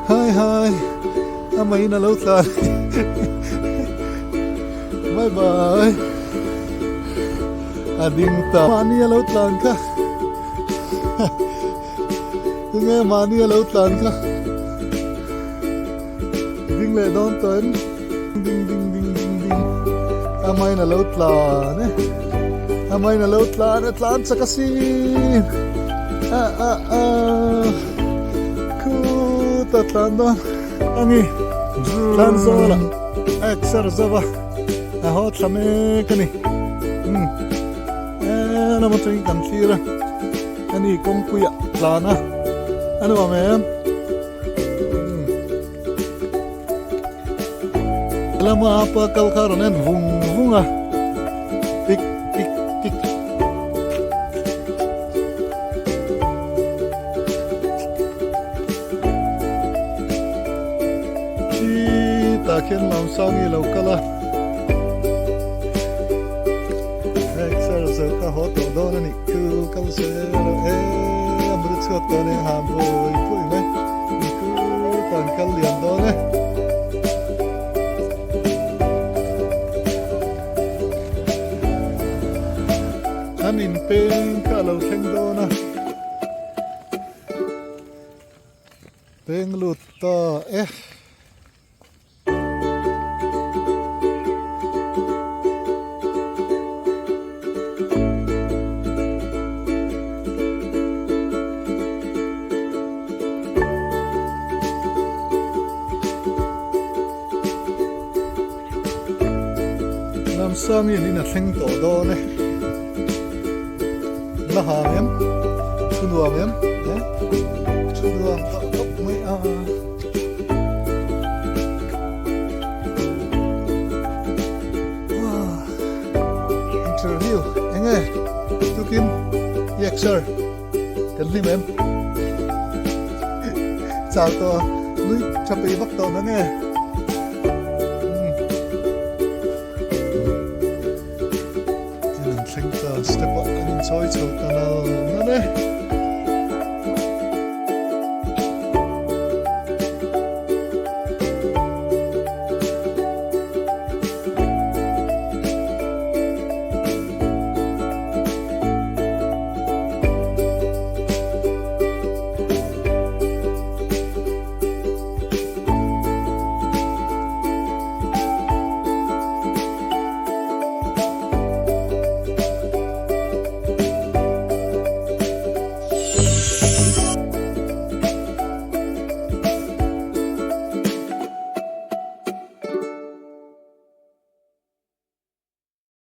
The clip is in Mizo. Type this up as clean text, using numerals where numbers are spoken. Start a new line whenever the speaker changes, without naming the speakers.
Hi hi amahin a lo tlan bye bye a ding ta mahni a lo tlan kha tunge mahni a lo tlan kha ding leh dawn tawh em ding ding ding ding ding amahin a lo tlan e amahin a lo tlan e tlan chak asin a a a khuta tlan dawn ani tlan zawl a a exer zova a haw thla mek ani um e lam atangin kan thlir a ani kawngpuiah tlan a a nuam em. Lama apa kal kha rawn en vung vung a tik tik tik khi tah khian Lamsangi lo kal a exer zo kha haw tawh dawn a nih chu kal se rawh e a mut a chhuak tawh a nia ha bawi pui mai. Kan kal lian dawn e. An in peng kha a lo thleng dawn a. Peng lut ta e. Lamsang in in a thleng tawh dawn e la hang em thu nuam em thu nuam tawh khawp mai a. Interview enge tukin lecture kan hlim em chau tawh nui tha pei vak tawh na nge tin an thleng ta step ah an inchawi chho ta nal nal e.